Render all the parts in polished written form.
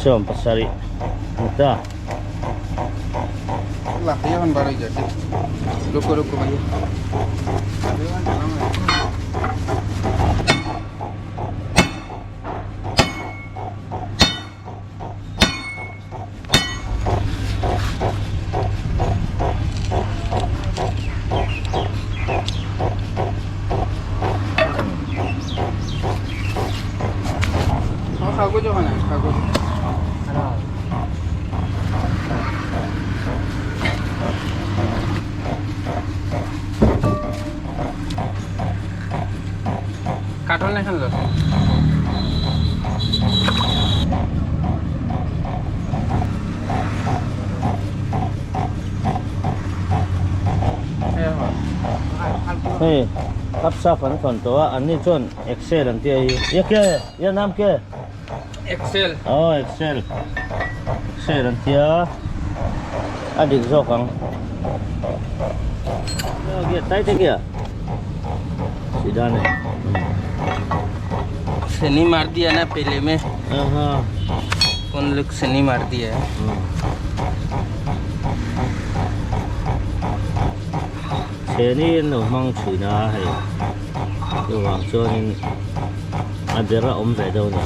17 ni ta. Hei Kapsaf an thawn tawh a an ni chuan Excel an tia hi ye kya hai ye naam kya hai Excel aw Excel Excel an tia a dik zawk ang tai te kia सीधा नहीं शनि मार दिया ना पहले में हाँ कौन लोग शनि मार दिया है Chheni an lo hmang thin a hei chuvang chuanin a ber a awm ve deuh a ni.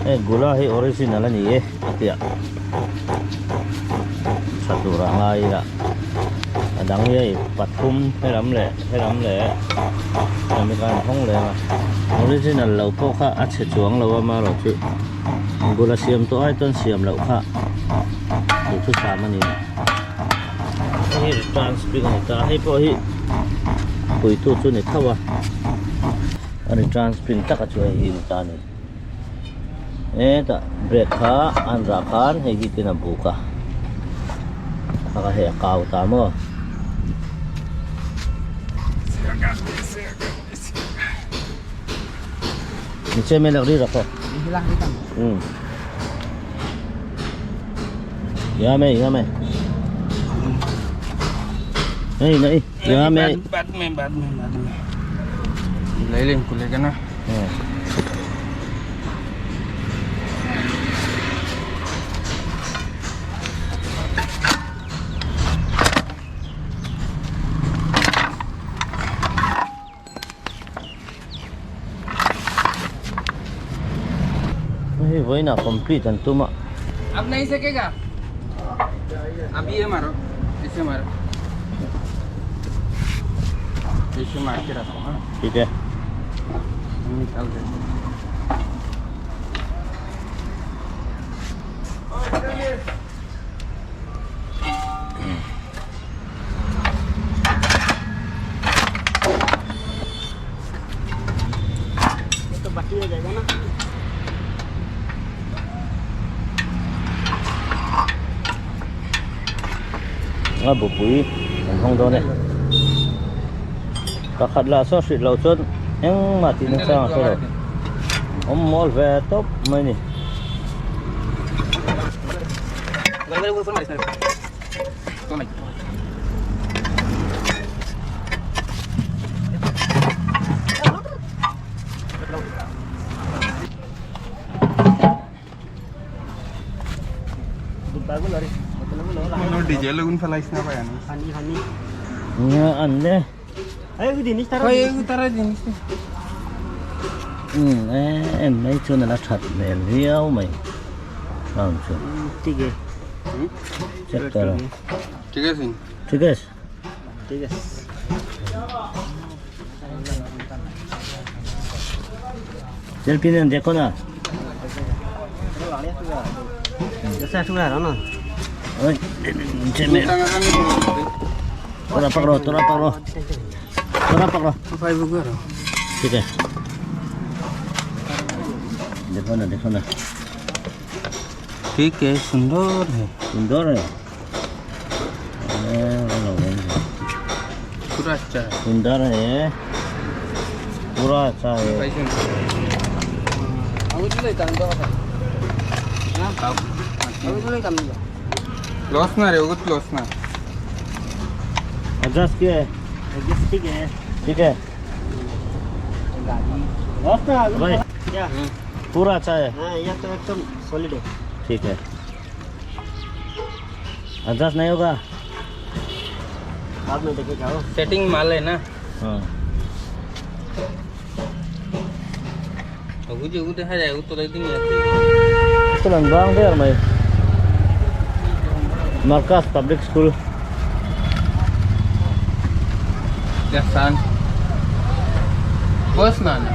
Hei gula hi original a ni e a tia tha tur ah ngai ila a dang hi hei pathum helam leh helam leh hemi khan an hawng leng a original lo pawh kha a chhe chuang lo a amaherawhchu Bula siam tawh ai chuan siam loh kha duhthusam a ni. Hei hi return spring a ni ta, hei pawh hi puitu chu ni tho a, a return spring taka chu hei hi ni ta a ni. Hetah brake kha a han rah khan hei hi tin a buk a, a hei a kau ta maw. नीचे में लकड़ी रखो यहाँ में यहाँ में नहीं नहीं यहाँ में बाद में बाद में बाद में ले ले इनको लेके ना Hei vawiinah complete an tum a. Ab nahi sakega ab ye maro ise maro ise mar ke rakho ha Thik e. Nikal de A bupui an hawng dawn e pakhat lah saw hrilh loh chuan engmah tih nasa ang a hre lo awm mawl ve tawp mai a ni. En mai chuan a la that hmel viau mai round chu check ta lo thik e selfie nen dekho na थोड़ा पकड़ो थोड़ा पकड़ो थोड़ा पकड़ो ठीक है देखो ना देखो ना ठीक है सुंदर है सुंदर है पूरा अच्छा है सुंदर है पूरा अच्छा है लॉस ना रे वो लॉस ना एडजस्ट किया है ठीक है ठीक है भाई पूरा अच्छा है। हाँ यह तो एकदम सॉलिड है। ठीक है, एडजस्ट नहीं होगा। बाद में देखे जाओ। सेटिंग माल है ना। हाँ ওগু যে ওগু দেখা যায় ওগু তোলাই দিন আছে। Ito lang bang there may Marcos Public School. Jasan বস না না।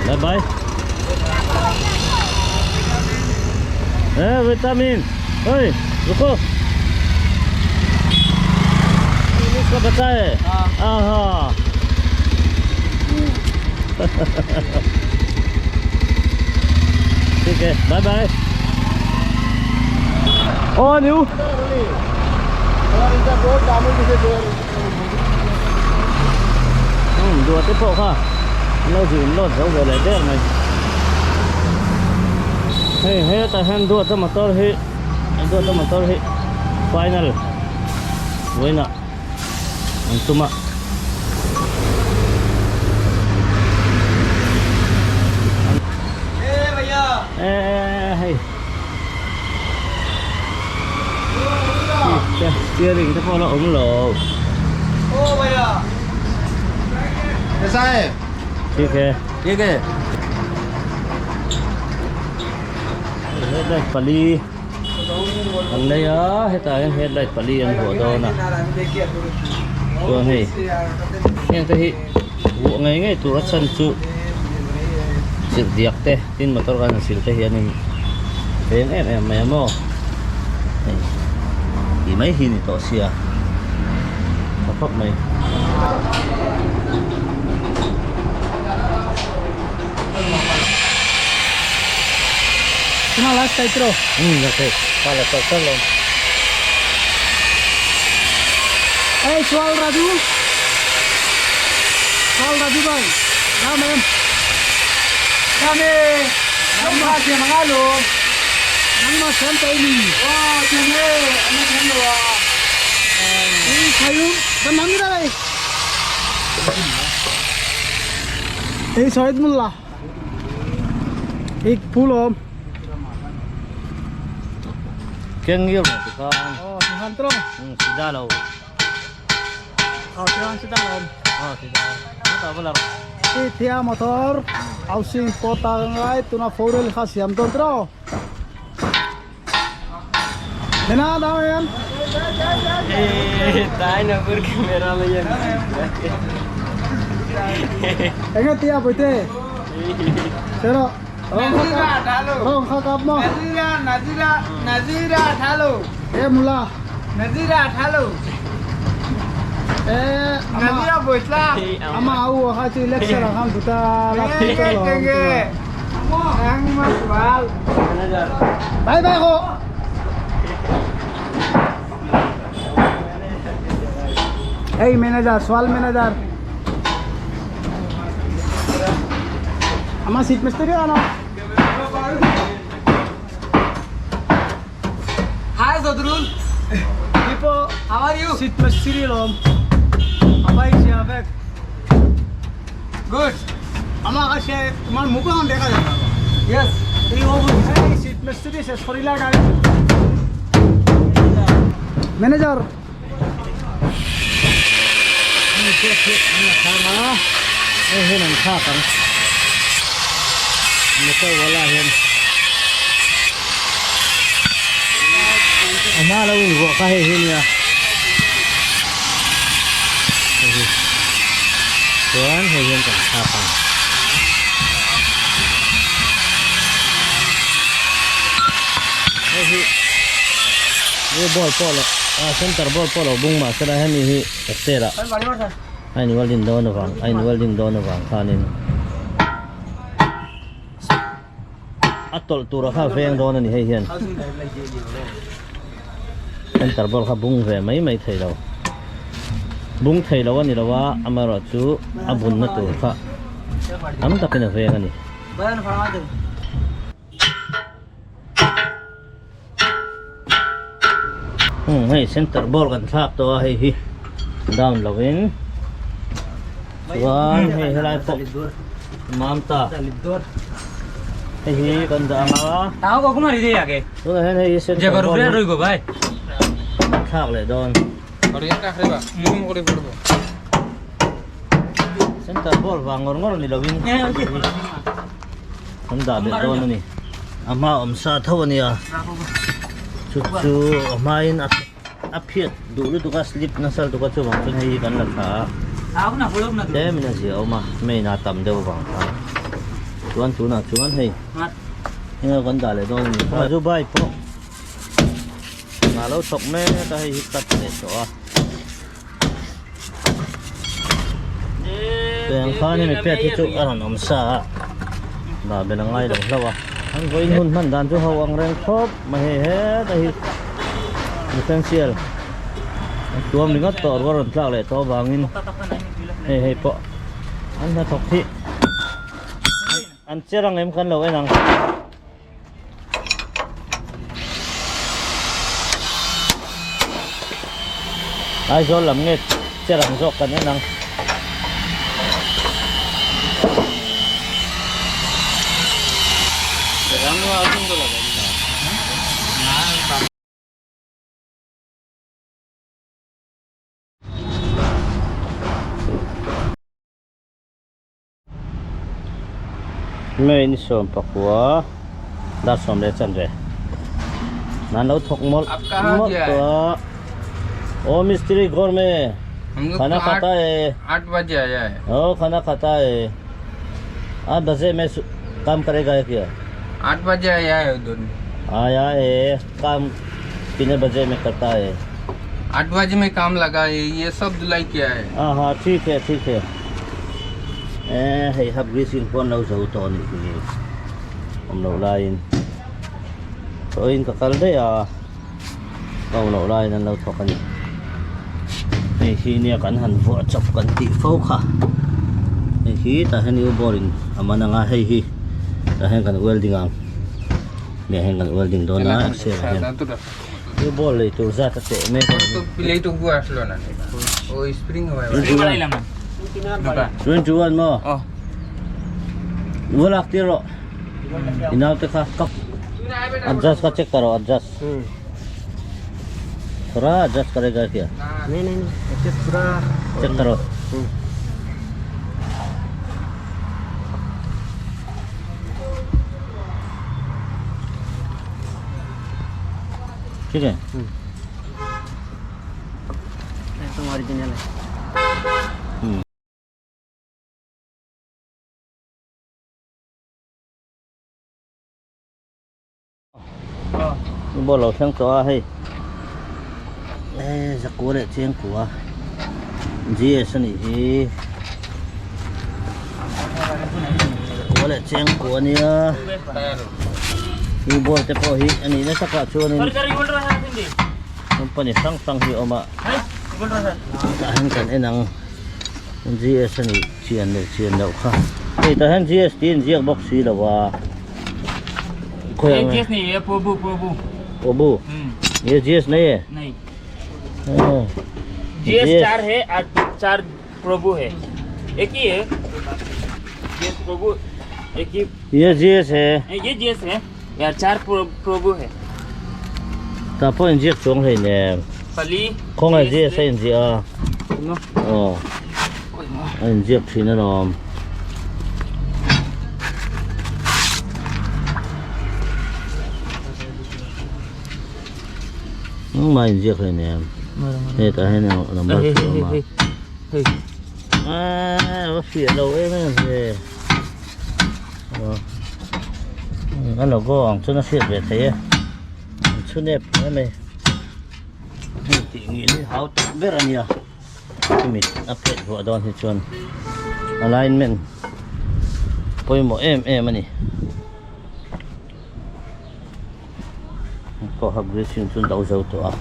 Bye bye. Eh, vitamin. ओए, रुको। इसका बच्चा है। हाँ हाँ ठीक है, bye bye. ओ new đùa tới bộ kha lâu gì lột dấu về lại đây này. Hey hey, ta hen đùa cho motor hi, đùa cho motor hi final với nè anh tuma. Ê hey, steering te pawh la awm lo. कैसा है? ठीक है। ठीक है। Headlight pali an nei a, hetah hian headlight pali an vuah dawn a, chuan hei heng te hi vuah ngei ngei tur a chhan chu chilh diak te tin motor khan an sil te hianin veng em em mai a maw, hei tih mai hi ni tawh sia tha khawp mai. তোমার last টাইত্র। Okay pala chal chal lo. এই সোয়াল রাজু, সোয়াল রাজু ভাই, নাম M Kami nang mangalo নাম শান্তাইনি। ও তুমি আমি ধন্যবাদ। এই খায়ু তার নাম কি ভাই? এই শহীদ মোল্লা, এই ফুল ওম। Keng yêu mà thì con. ও সিদ্ধান্ত। Sida lo. ও সিদ্ধান্ত সিদ্ধান্ত। Ờ sida nó tao bao lâu. এই থিয়া motor housing পতাঙ্গাই তুনা ফৌরেল খাসিয়াম তন্ত্র না দাও এন। তাই না পুর ক্যামেরা লইয়া এগে তিয়া বইতে সেরো নাজিরা ঢালো। রং খা কাপ মো। নাজিরা নাজিরা নাজিরা ঢালো। এ মুলা। নাজিরা ঢালো। এ নাজিরা বইতলা। আমা আউ হাচি ইলেকশন আখান দুটা লাখ। বাই বাই গো। এই ম্যানেজার, সোয়াল ম্যানেজার, আমার সিট মিস্ত্রি আনো। Hi Sadrul. People, how are you? Seat মিস্ত্রি লম আবাইছে আবেক। গুড। আমার কাছে তোমার মুখখন দেখা যায় না। ইয়েস। এই সিট মিস্ত্রি শেষ করিলা গাড়ি manager. Hei hian an thlak ang motor wala hian a hma lo in vuah kha hei hi nia, hei hi chuan hei hian kan thlak ang. Hei hi he ball pawh lo a center ball pawh lo bung mah sela hemi hi excel ah a in welding dawn avang a in welding dawn avang khanin a tawlh tur a kha veng dawn ani. Hei hian center ball kha bung ve mai mai thei lo, bung thei lo ani lo a, amarawh chu a bun na tur kha tam takin a veng ani. Hmm hei center ball kan thlak tawh a hei hi down lovin chuan hei helai pawh mam ta hei hi kan dah ang a tunah hian hei hi center ball hi kan thlak leh dawn center ball vang ngawr ngawr ni lovin kan dah belh dawn a ni a hma awm sa tho a nia chu chu a hmain a a phiat duh lutuk a slip nasa lutuk a chuvang chuan hei hi kan la thla a tlemin a zia awm a main a tam deuh avang khan chuan tunah chuan hei enge kan dah leh dawn a ni chu bike pawh a lo thawk mek a hei hi cut leh tawh a. Tiang khan hemi pet hi chu a rawn awm sa a dah bel a ngai lo hlauh a an vawiin hun hman dan chu ho ang reng khawp mai hei heta hi differential an tuam ringawt tawh rual rawn tlak leh tawh avangin hei hei pawh an hnathawk hi an cher ang em kan lo en ang. Aizawl lam nge cher ang zawk kan en ang. May ni sawm pakua dar sawm leh chan ve nan lo thawk mawlh mawlh tawh a aw mistiri gourmet khana khata e आठ बजे आया है ओ खाना खाता है आठ बजे मैं काम करेगा क्या आठ बजे आया है उधर आया है काम कितने बजे में करता है आठ बजे में काम लगा है ये सब धुलाई किया है हाँ हाँ ठीक है ठीक है e hei hap greasing pawn lo zo tawh a nih hi awm loh laiin tawhin ka kal daih a ka awm loh laiin an lo thawk a ni hei hi nia kan han vuah chawp kan tih fo kha hei hi tah hian u bawr in a man ang a hei hi tah hian kan welding ang leh hian kan welding dawn a exer ah hian u bawr lei tur zat a teh mek a ni. 21 maw? Va lak tir rawh. I naute kha ka adjust kha check ta rawh adjust. Thora adjust karega kya? Nahi nahi adjust pura check karo. ठीक है एकदम original है Ball lo thleng tawh a hei e zakua leh chengkua GS a nih hi zakua leh chengkua a nia new ball te pawh hi a nih nasa takah chuanin company hrang hrang hi a awm a tah hian kan en ang GS a nih chian leh chian loh kha hei tah hian GS tih a inziak bawk si lo a. ये जीएस नहीं है प्रभु प्रभु प्रभु ये जीएस नहीं है नहीं हाँ। जीएस चार है और चार प्रभु है एक ही है जीएस प्रभु एक ही ये जीएस है ये जीएस है यार चार प्रभु है ta pawh inziak chuang hlei nen pali khawngaih GS a inziah a aw a inziak thin alawm. Engmah a inziak hlei nen hetah hian number chu a awm a aaa a va fiah lo em em ve a logo ang chuan a hriat ve theih e. An chhu nep hle mai hei tih ngil hi hau tak ber a nia chumi a phet vuah dawn hi chuan alignment pawimawh em em a ni pawh ha greasing chu an lo zo tawh a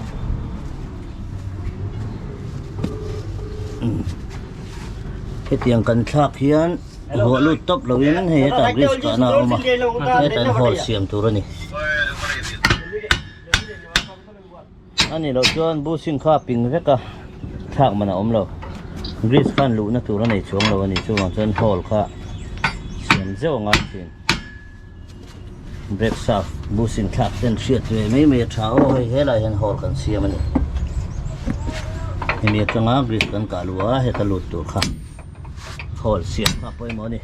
hetiang kan thlak hian Ruah lut tawp loin hei hetah bridge kahna a awm a hetah hian hall siam tur a ni. anih loh chuan bushing kha a ping vek a thlak man a awm lo grease khan luhna tur a nei chuang lo a ni chuvang chuan hole kha siam zeuh a ngai thin brake shaft bushing thlak ten hriat ve mai mai a tha aw hei helaiah hian hole kan siam a ni hemi atanga grease kan kah luh a heta lut tur kha hole siam kha a pawimawh a ni.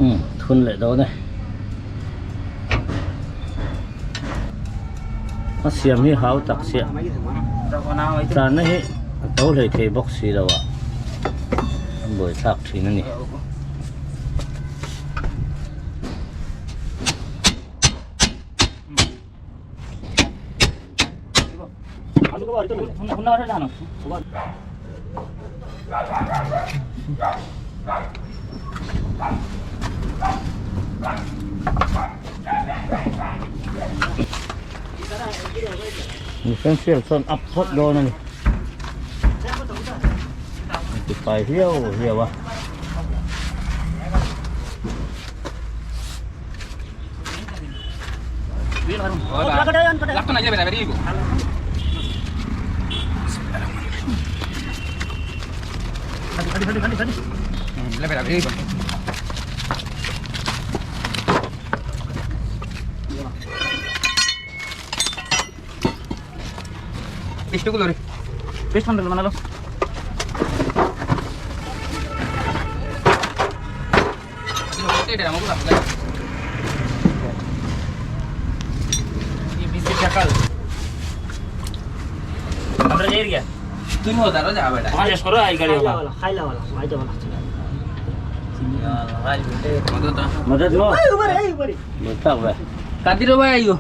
Umm thun leh dawn e a siam hi hau tak chiah tlanna hi a to hlei thei bawk si lo a a buaithlak thin a ni. Differential chuan up phawt dawn a ni ti fai hliau hliau a. Madad mo. Magtak ba? Kadiro ba ayo?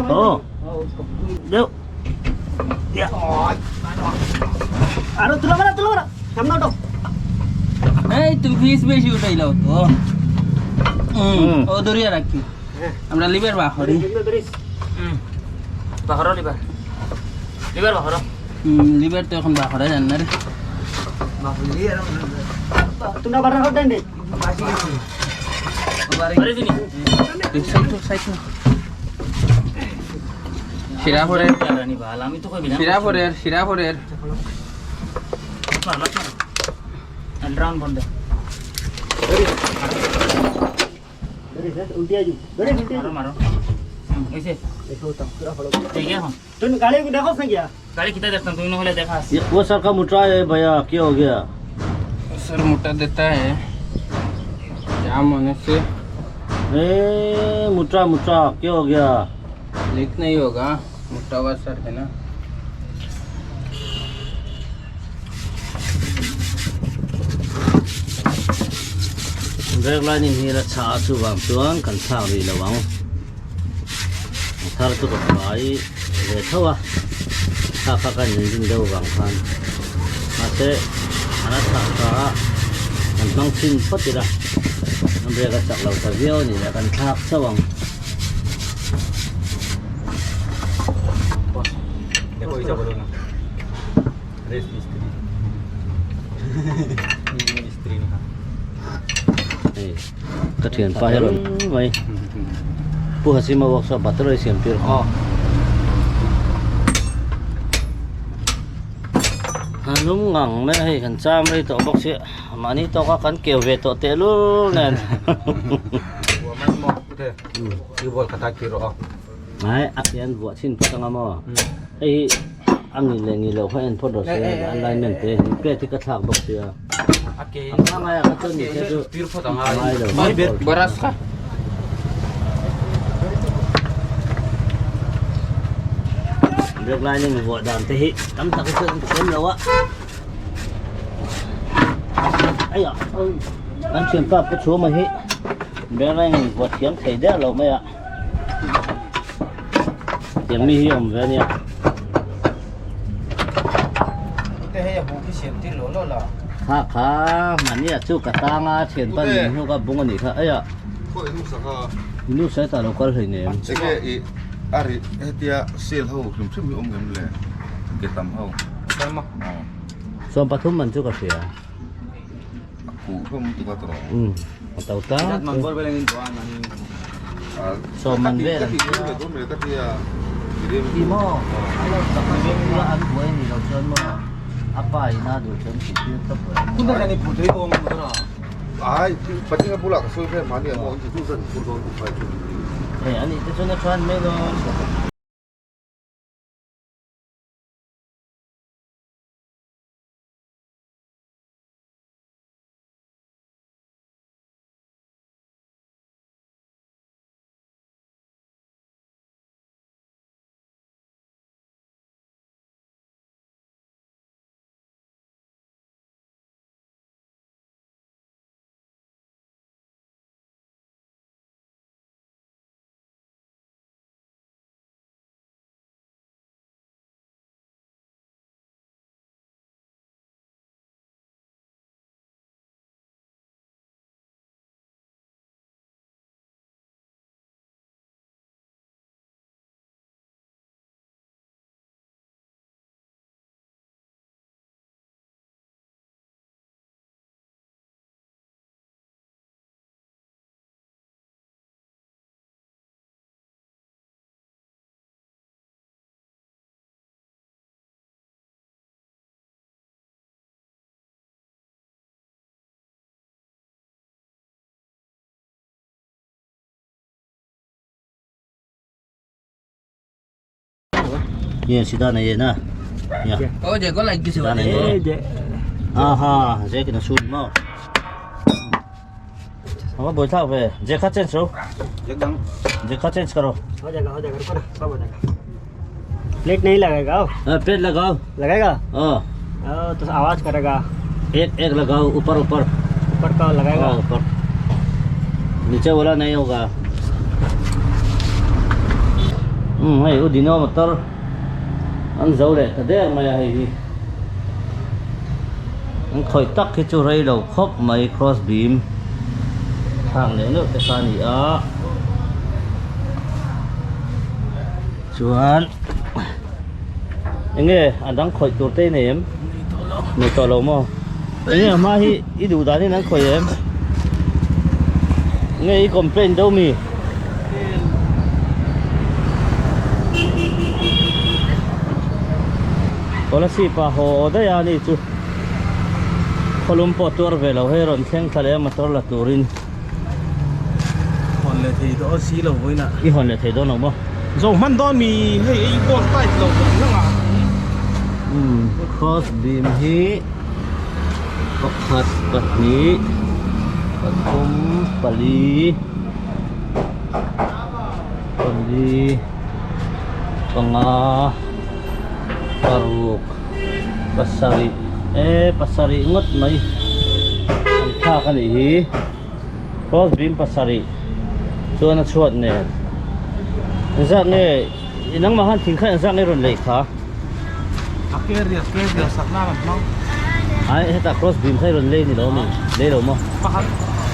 Oo. Deu. আরো তুলো মারা তুলো মারা সামনে ওঠো এই তুমি ফিস বেশি উঠাইলাও তো হুম। ও দরিয়া রাখি আমরা লিবার বাহরি বাহরো লিবার লিবার বাহরো লিবার তো এখন বাহরে জান না রে তোমরা বাড়া হট দেন শিরাপুরের শিরাপুরের শিরাপুরের উল্টি আজু ধরে উল্টি আজু দেখো তো পুরা ফলো তুমি গাড়ি দেখো না গিয়া ये वो सर का मुटा है भैया क्या हो गया सर मोटा देता है जाम होने से ए मुटा मुटा क्या हो गया लीक नहीं होगा मोटा हुआ सर है ना brake lining hi la chha chu wang chuan kan thlak rih lo ang a thar chu ka fai ve tho a thlak kha kan inrin deuh vang khan mahse an a chhah tha a kan hmang chhin phawt ila an brake a chak lo ta viau a ni leh kan thlak chauh ang. Hei ka thianpa hi a rawn mai Pu Hasima workshop ah te rawn siam tir kha a lum ngang mai a hei kan cham rei tawh bawk si mahni tawka kan keu ve tawh tehlul nen Ngai a ke an vuah chhin phawt anga maw hei hi a ngil leh ngil loh kha en phawt rawh se alignment te hi plate hi ka thlak bawk sia a hma ngaiah kha chuan ni se chu a ngai lo Baras kha brake lining vuah dan te hi tam tak hi chuan an thiam lo a aiah kan thianpa pu chhuma hi brake lining vuah thiam thei der lo mai a. Tiang mi hi a awm ve a nia. Kha kha mahni ah chu ka tang a thian pan min hnuk a bung a nih kha aia. Inu sai ta lo kal hlei nem. Enge i a ri hetia sale ho hrim hrim hi awm ngem le ke tam ho. Sawmpathum man chu ka hria. Um a to ta. Sawm man vel an Ti maw a lo tak a zawng ila an buai a nih loh chuan maw a pa ina duh chuan tih tir tawp Hei a nih te chuan a than mai dawn. Ye sida na ye na. Ya. Oh, je ko like Sida na ye. Aha, je kina sun mo. Ama boi thak ve. Je kha change ro. Je kha change karo. हो जाएगा हो जाएगा रुको ना सब हो जाएगा प्लेट नहीं लगेगा ओ, हाँ, प्लेट लगाओ लगेगा हाँ ओ, तो आवाज करेगा एक एक लगाओ ऊपर ऊपर ऊपर का लगाएगा हाँ, ऊपर नीचे वाला नहीं होगा hei u dino motor an zo leh ta der mai a hei hi an khawih tak hi chu rei lo khawp mai cross beam thlak leh neuh te kha a ni a chuan eng nge a dang khawih tur te i nei em nei tawh lo maw eng nge hma hi i duh dan in an khawih em nge i complain deuh mi. Kolasib ah haw daih a ni chu khawlum pawh tuar ve lo hei rawn thleng thla leh a motor la turin Hawn leh thei dawn si lo vawiin ah. I hawn leh thei dawn lo maw? Zo hman dawn mi hei ei bolt tight lo dan lang ah. Umm cross beam hi pakhat pahnih pathum pali pali panga paruk pasarih e pasarih ngawt mai an thlak a nih hi cross beam pasarih chuan a chhuat nen engzat nge nangmah khan thing kha engzat nge rawn lei kha a carrier carrier sak nan an hmang ai hetah cross beam kha i rawn lei ni lo ami lei lo maw pakhat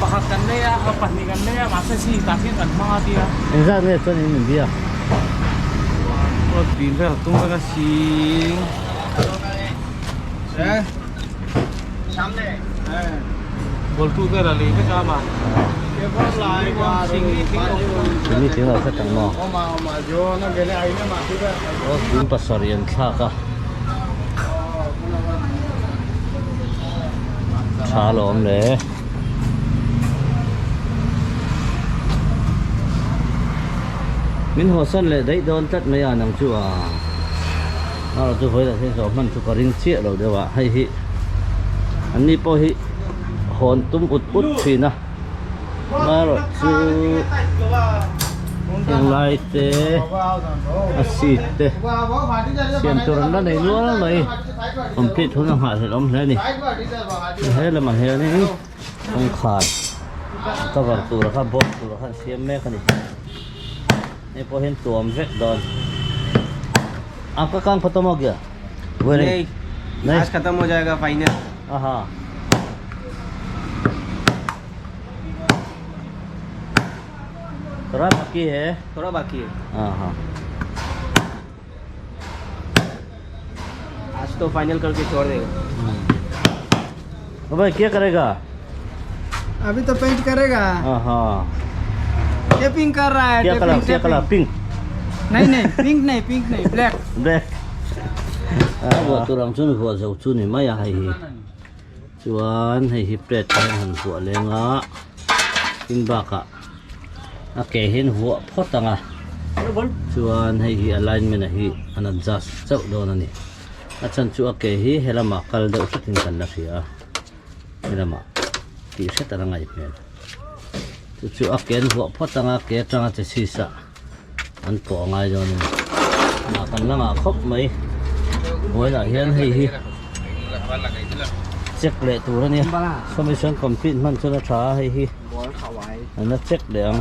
pakhat kan lei a pahnih kan lei a mahse si tah khian kan hmang a tia engzat nge chuan in in bia cross beam vel a tum vek a sing Bawltu vel a lei vek a ama Singli thing lo hret ang maw Cross beam pasarih an thlak a tha alawm le. Min hawsan leh daih dawn tlat mai a nang chu a a chu vawi lah hian zawh hman chu ka ring chiah lo deuh a hei hi an ni pawh hi hawn tum ut ut thin a marawh chu heng lai te a seat te siam tur an la nei nual mai complete hun a nghahhlelh awm hle a ni he lamah hianin kawngkhar cover tur kha board tur kha an siam mek a ni hei pawh hian tuam vek dawn आपका काम खत्म हो गया नहीं नहीं आज खत्म हो जाएगा फाइनल हाँ थोड़ा बाकी है थोड़ा बाकी है हाँ हाँ आज आज तो फाइनल करके छोड़ देगा। भाई क्या करेगा? अभी तो पेंट करेगा। हाँ हाँ, टेपिंग कर रहा है। क्या कलर? क्या कलर? पिंक? नहीं नहीं, पिंक नहीं, पिंक नहीं, black. Black. A buah tur ang chu ni vuah zo chu ni mai a hei hi chuan hei hi plate hian han vuah leng a tin bakah a ke hian vuah phawt ang a chuan hei hi alignment a hi an adjust chauh dawn a ni a chhan chu a ke hi helamah kal deuh hretin kan la hria a helamah tih hret a la ngaih hmel chu chu a ke an vuah phawt ang a ke atanga che chhis ah an pawh a ngai dawn a ni ah kan la ngah khawp mai vawiinah hian hei hi check leh tur a nia sawmi sawn complete hman chuan a tha a hei hi an la check leh ang.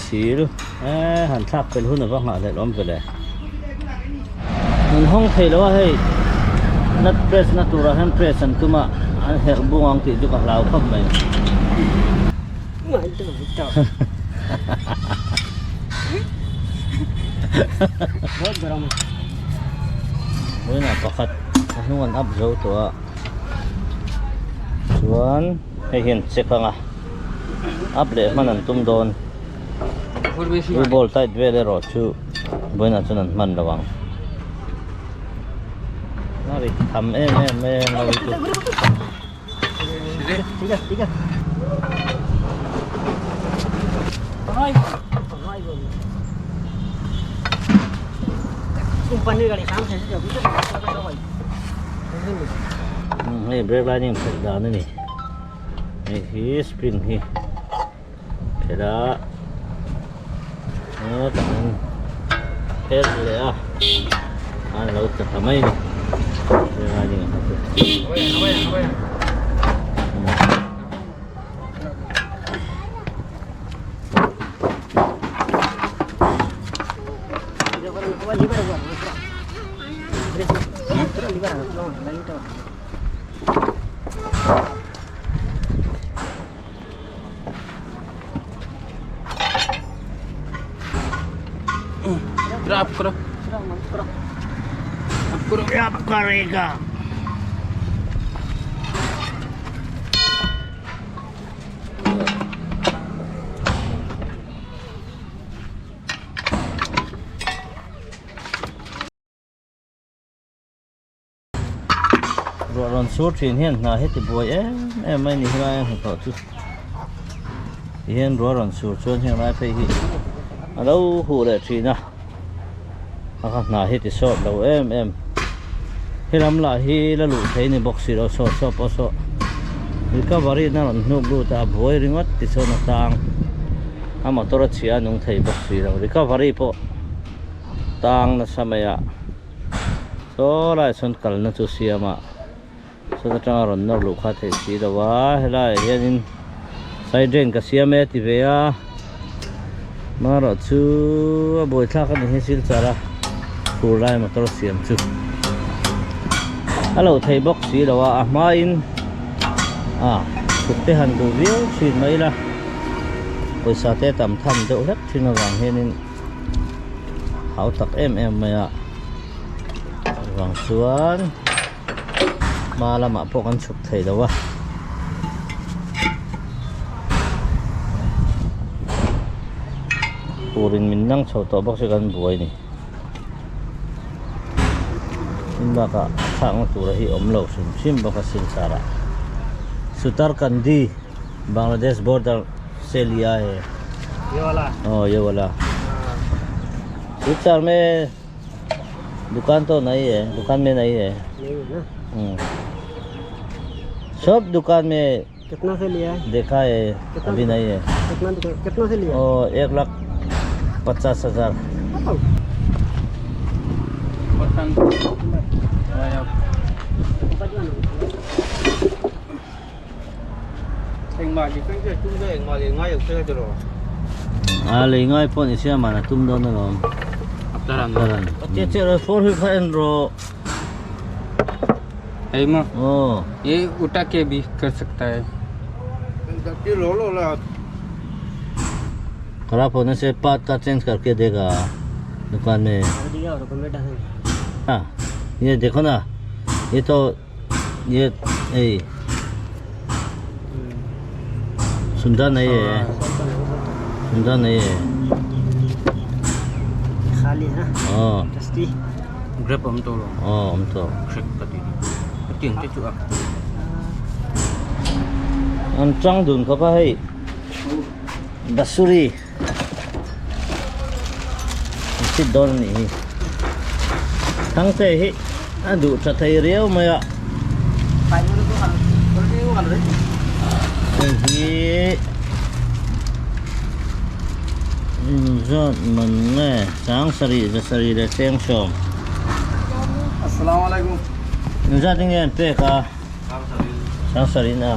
Sil eh han thlak fel hun ava nghah hlelh awm vele an hawng thei lo a hei nut press na turah hian press an tum a an herh bung ang tih chu ka hlau khawp mai. Vawiinah pakhat a hnung an up zo tawh a chuan hei hian check ang a up leh hman an tum dawn U-bolt tight vel erawh chu vawiinah chuan an hman lo ang. A ri tham em em mai a ngawi chu. Hei brake lining phelh dan a ni. Hei hi spring hi phelh a hetah hian phelh leh a a lo tla ta mai a ni brake lining a kha chu. Ruah rawn sur thin hian hna hi ti buai em em mai ni helai a hnathawh chu tihian ruah rawn sur chuan heng lai phei hi a lo huh leh thin a a kha hna hi ti sawt lo em em helam lah hi la luh thei ni bawk si lo saw saw pawh saw recovery na rawn hnuk lut a a buai ringawt tichuan a tang a motor a chhia a nung thei bawk si lo recovery pawh tang nasa mai a. Saw lai sawn kalna chu siam a sawn atanga rawn nawr luh kha theih si lo a helaiah hianin side drain ka siam e ti ve a marawh chu a buaithlak a ni hi silchar a fur lai motor siam chu a lo thei bawk si lo a a hmain a chhuk te han duh viau thin mai ila pawisa te tam tham deuh hlek thin avang hianin. Hau tak em em mai a vang chuan hma lamah pawh kan chhuk thei lo a. Turin min nang chho tawh bawk se kan buai ni. Tin bakah thlakna tura hi awm lo hrim hrim bawk a silchar ah. Sutarkandi Bangladesh border se liya hai. ये वाला ओ ये वाला silchar में दुकान तो नहीं है दुकान में नहीं है नहीं है ना सब दुकान में कितना से लिया है देखा है अभी नहीं है कितना कितना से लिया ओ 1,50,000। A lei ngai pawh ni sia mahna tum dawn alawm taran che che rawh phone hi kha en rawh है मां aw ये उठा के भी कर सकता है। खराब होने से पार्ट का चेंज करके देगा दुकान में। हाँ ये देखो ना, ये तो ये सुंदर नहीं है, सुंदर नहीं है। खाली है ना? हाँ। दस्ती। Grab om to lo. हाँ हम तो। Crack ka ti. Tiang te chu a. An chang dun kha pa hei. Basuri. Sit don ni. Thang te hi a du tha thei riau mai a. Hei hi zat man nge sang sari za sari le cheng som. Assalamu alaikum. Zat nge an pe ka sang sari na.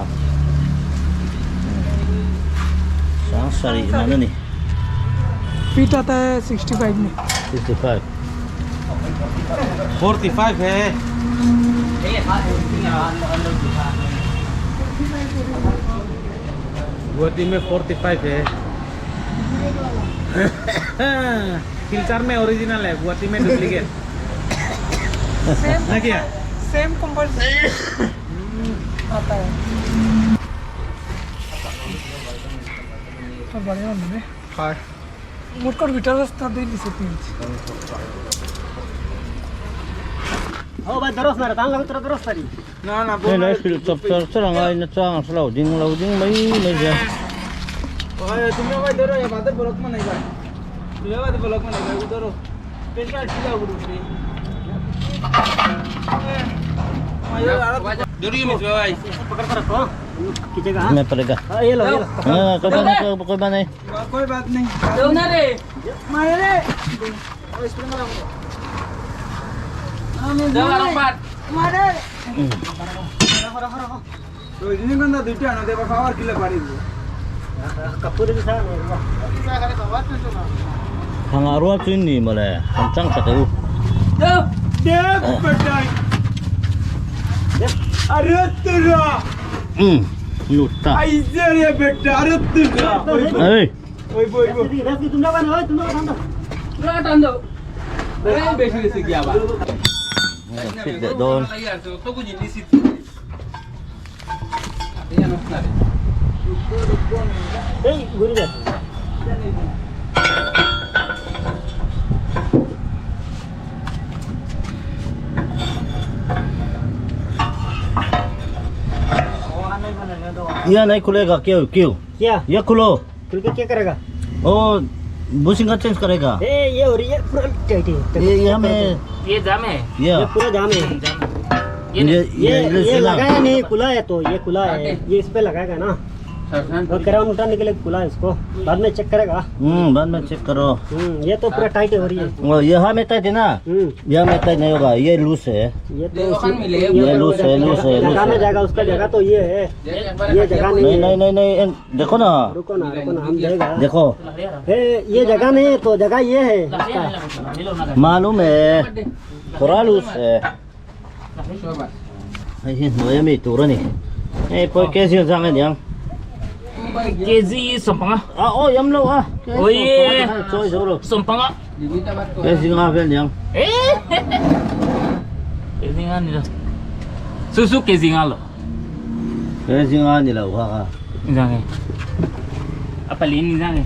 Sang sari man ani. Feet आता है 65 में। 65 45 है। गुवाहाटी में 45 है। सिलचर में ओरिजिनल है, गुवाहाटी में duplicate. Same ना क्या? सेम कंपनी आता है। तो बढ़िया होने हाँ। मुटकर ভিতর রাস্তা দিয়ে দিছে পিঞ্চ। हो भाई दरोस मारा तांग लगा दरोस तारी। না না Hei lai hril chap char char angai na chang a lo ding lo ding mai mai zia. ओए তুমি ভাই ধরো এ বাদে ব্লক में नहीं भाई। তুমি বাদে ব্লক में नहीं भाई উধরো। পেশা ঠিক আছে গুরু। जरूरी में भाई। पकड़ कर रखो। खींचेगा हाँ? मैं पड़ेगा। हाँ, ये लो ये लो। हाँ, कोई बात नहीं, कोई बात नहीं। कोई बात नहीं। दो ना रे। मारे रे। दो रफात। মারে। রজনীগন্ধা দুইটা আনো দেবা পাওয়ার কিলে বাড়ি দিব। कपूर भी था। Thanga rual chuin ni male, kan chang tha teu. दो। देख बेटा। अरे तेरा। Lutta. ऐसे रे बेटा अरे तेरा। Ei, ओए ओए ओए। तुम लोग ना तुम लोग दो। पूरा टान दो। अरे बेसी बेसी गया बा। fit de don. तो कुछ नहीं सीख। ये ना रे। ए गुरु जा। यह नहीं खुलेगा क्यों क्यों? क्या? ये खुलो। खुल के क्या करेगा? ओ बुशिंग का चेंज करेगा। ए ये और ये पूरा टाइट है। ये हमें ये जाम है। ये ये पूरा जाम है। जाम। ये ये ये ये लगाया नहीं, खुला है तो ये खुला है, ये इस पे लगाएगा ना। वो क्राउन उठाने के लिए खुला है इसको, बाद में चेक करेगा। बाद में चेक करो। ये तो पूरा टाइट हो रही है। वो यहाँ में टाइट है ना, यहाँ में टाइट नहीं होगा, ये लूज है। ये तो ये लूज है, लूज है, लूज लगाने है। जाएगा उसका जगह तो ये है, ये जगह नहीं नहीं है। नहीं नहीं नहीं, देखो ना, रुको ना रुको ना, हम जाएगा। देखो ये जगह नहीं है तो जगह ये है इसका। मालूम है, थोड़ा लूज है। ये नोया में तो नहीं। ए कोई कैसी जाएंगे नहीं? केजी सोंपंगा। आ ओ यम लो आ। ओए। चोई चोलो। सोंपंगा। कैसी कहाँ पे नहीं? ए। केजी ngan ni lo. Susu केजी ngan lo. कैसी कहाँ नहीं लो हाँ। Jangan. Apa lin ni jangan?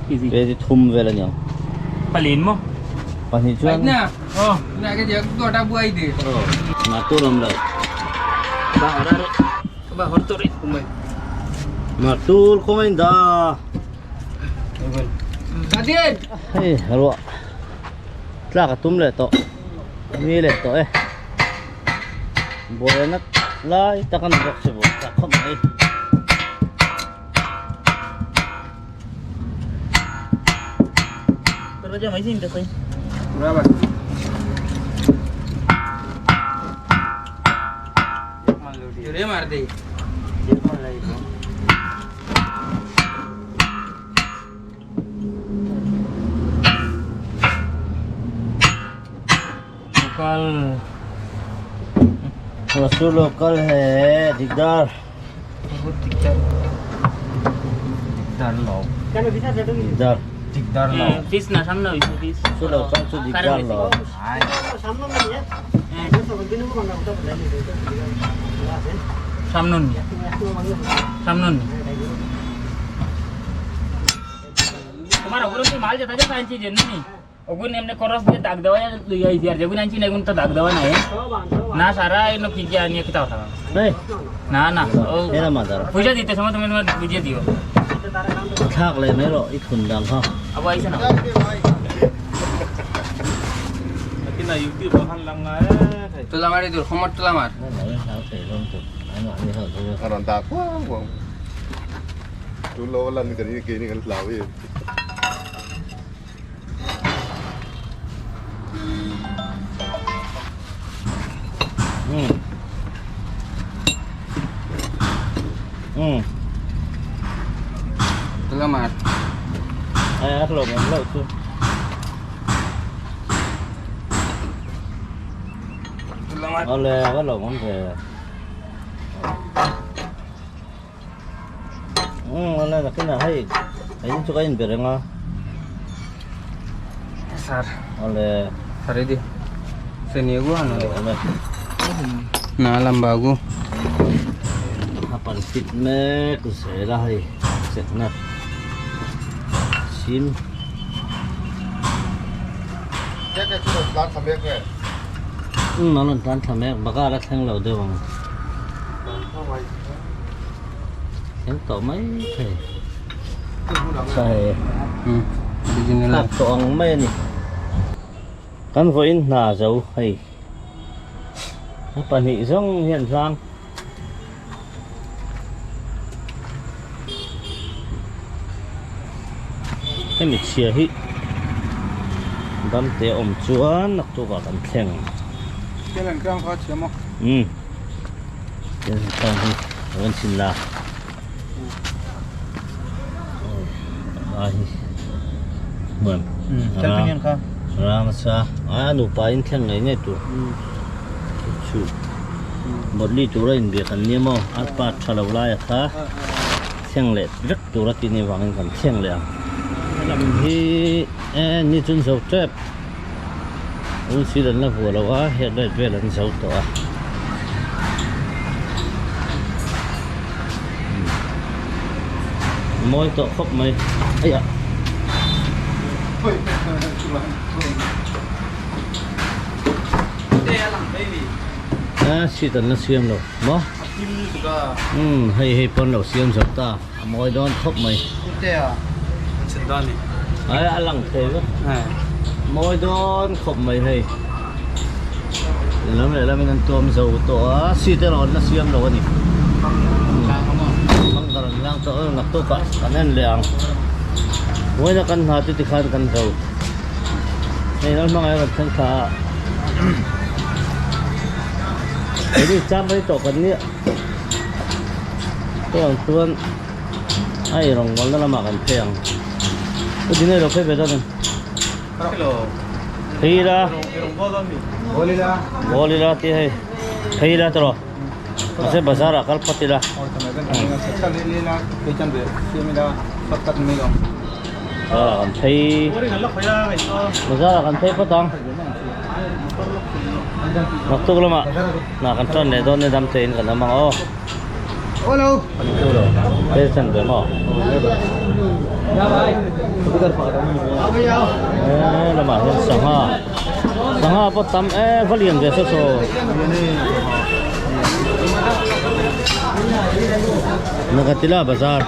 KG. कैसी थुम वेला नहीं? Palin mo. पानी चुन। ना। Oh. ना के जग तो बुआई दे। मातुर हम लोग। Ba ora re. Ba horto re. Matul kumain da. Kadin. Hey, hello. Tla ka tum le to. Mi le to eh. Boy na lai takan bok se bo. Ta khom ai. Pero ya mai sim de koi. बराबर। रे मार दे। Local वस्तु लोकल है दिगदार। बहुत दिक्कत। Dikdar. Fees না সামনে হইছে ফিস। Chu lo chang chu dikdar lo. সামনে নি, সামনে নি। তোমার ওগুলো কি মাল যেটা যেটা আনছি জেনে নি, ওগুন এমনি করস দিয়ে দাগ দেওয়া লইয়া আইছি, আর যেগুন আনছি না এগুন তো দাগ দেওয়া নাই না। সারা এনে কি কি আনিয়ে কিতা কথা Hey, না না, ও helam ah dara. পয়সা দিতে সময় তুমি তোমার বুঝিয়ে দিও। Thak le mai ro i thun dang kha. Abu আইছে না? তোলা মারি দূর খমর তোলা মার। Aron ta quá quá. Chú lô lần cái cái này cái lão gì. তোলা মার। Ai ác lộn em lộ chú. তোলা মার। Ole va lộn em về. Ole là cái nào hay. Ấy chú cái in về nga. Sir. Ole. Sir দি সে নিয়ে গো হানো। Ole. না লম্বা গো। Hapan fit me ku se la hay. Set na. Sim. Chắc cái chú lát thầm biết rồi. Nó lần tan thầm em baka la thang lo de wang. Thang to mai thei. Sai. Original. Thak to ang mai ni. Kan vo in na zo hei. A pahnih zawng hian hlang. Hemi chhia hi dam te awm chuan naktukah kan thleng. Kel tlang hi a rawn chhin la. A hi hmuam rang nasa a nupa in thleng ngei ngei tur chu bawtli tura inbiak an nia maw a pa tha lo laia kha thleng leh vek tura tih ni vangin kan thleng leh ang. Helam hi ni chun zo tep un sil an la vuah lo a headlight vel an zo tawh a. Mawi tawh khawp mai aiah. A seat an la siam lo maw hei hei pawn lo siam zo ta a mawi dawn khawp mai ai a lang thei vek mawi dawn khawp mai hei lam leh lamin an tuam zo tawh a seat erawh an la siam lo a ni. Bangkar an lang tawh a naktukah kan en leh ang vawiin a kan hna chu tikhan kan zo hei ram hmangah hian rawn thleng thla a keini cham mai tawh kan nia chuan chuan a ei rawng bawlna lamah kan phei ang u dinei lo phei ve dawn em phei ila bawl ila tih hei phei ila tawh mahse bazar ah kal phawt ila. Bazar ah kan phei bazar ah kan phei phawt ang naktuk lamah hna kan tan leh dawn nia dam theihin kan awm ang aw. Phei chan ve maw? He lamah hian sangha sangha pawh tam em va lian ve saw saw. Nagatila bazar.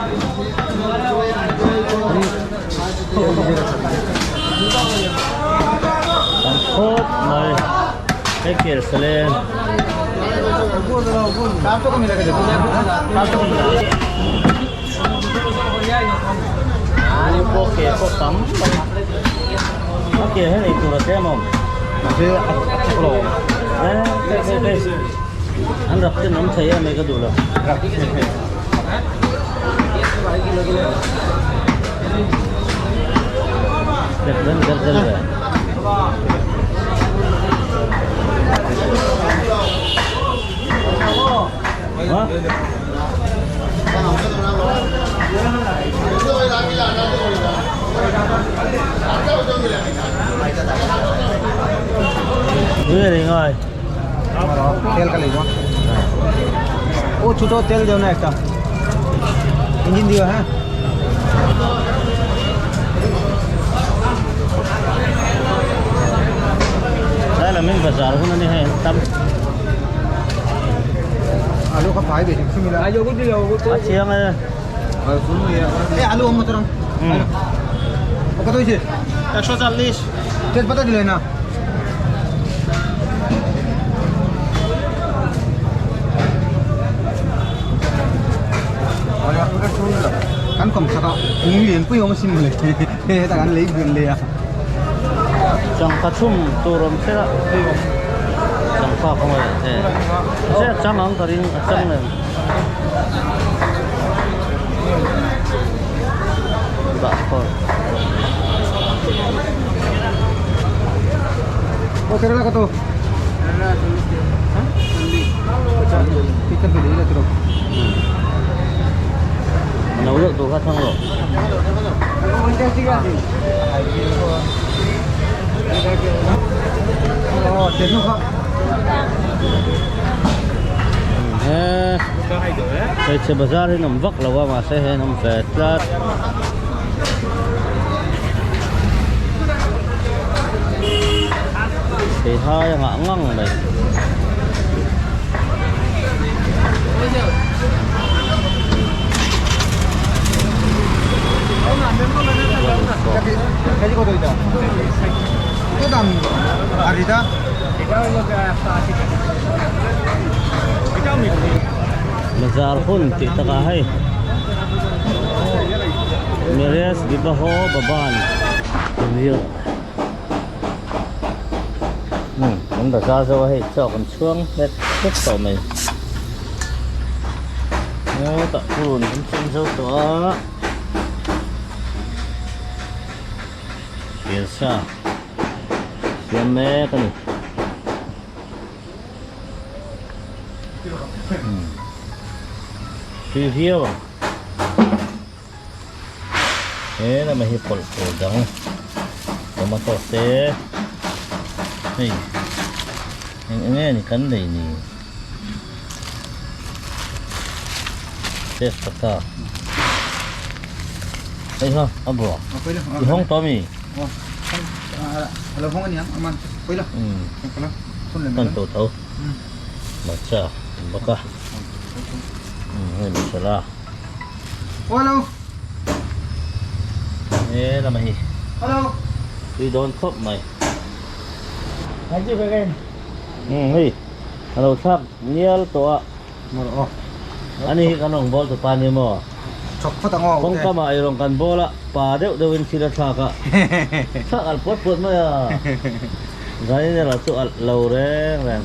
Tam khawp mai hei kel salen. Ani pawh ke pawh tam mai a ke hian eitur a tlem a awm. An rak ten awm thei em ei ka duh lo. Step dan zel zel ve. Ha? তেল কালি ও ছোট তেল দেও না একটা ইঞ্জিন দিও হ্যাঁ Đây là mình bazar hun ani hei tam alu kha phai be simila a chiang e এ আলু অন্য তরম কত হয়েছে 140 তেজপাতা দিলে না kan kom saka ung lian pui om sim le he ta kan lei gun le a changkha chhum tur awm sela changkha kha maw e se a chang ang ka ring a chang lem dah khawr o kerala কত chicken ফেলে দিলে তো no deuh tur kha thang rawh ও তেনু kha he hmeichhe bazar hi an awm vak lo a mahse hei an awm ve tlat. Theihai a ngah ngang mai. KG কত এটা কত দাম আর এটা Bazar hun tih takah hei Mires Bibaho Baban Review Um an bazar zo a hei chaw kan chhuang hmet hmet tawh mai hetah hun kan cheng zo tawh a kelsa siam mek a ni. Tui viau ang. He lama hi pawlh tur dang tomato te hei eng eng nge ni kan nei ni test pata hei ha a buah i hawng tawh ami kan tawh tho Matcha an bawk a hei masala he lama hi tui dawn khawp mai hei a lo thlak ngial tawh a ani hi kan rawn bawl tupa ni maw kawngka mah ei rawn kan bawl a pa deuh deuh in thil a thlak a thlak alh puat puat mai a. Zanin erawh chu alh lo reng reng.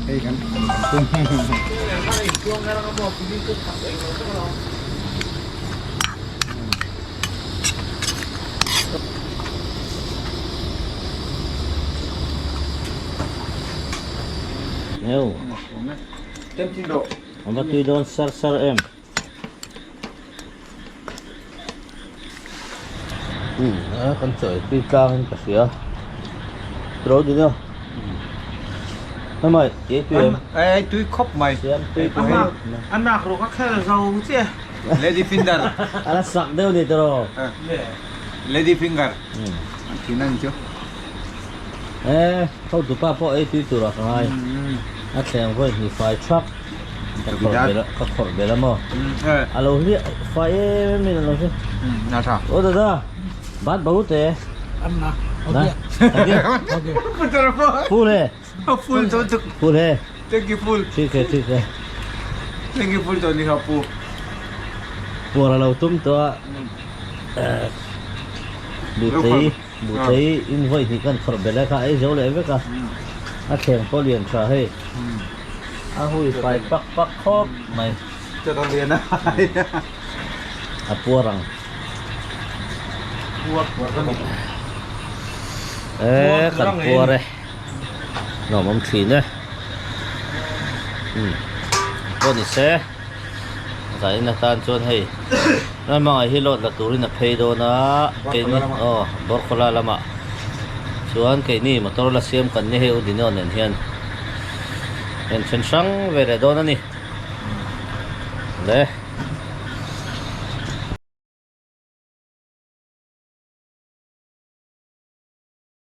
Neu. An va tui dawn sar sar em. Umm a kan chawi tui tlang in ka hria ro dun a hemai ei tui em ei tui khawp mai siam tui khawp mai a nak rawh ka khel zo che lady finger a la sak deuh ni tawh lady finger an thin a ni chu e hotu pa pawh ei tui tur ah ka ngai a thleng vawi hnih fai thak Ka khawrh belh a, ka khawrh belh a maw? A lo hliah fai em em in a lo hria. Na tha. Aw dada, bat bahut e. Na. Na. Full he. Full to tuk. Full he. Thank you full. Thik he, thik he. Thank you full to ni kha pu. Puar a lo tum tawh a. Buhthei, buhthei in vawi hnih kan khawrh belh a kha ei zo leh vek a. A thleng pawh lian tha hei. A hui fai pak pak khawp mai. A puar ang. E kan puar e. Nuam awm thin e. Pawh ni se. Zanin atan chuan hei Ramanga hi load la turin a phei dawn a. Keini aw Borkhola lamah. Chuan keini motor la siam kan ni hei U Dino nen hian en then hrang ve leh dawn a ni. Le.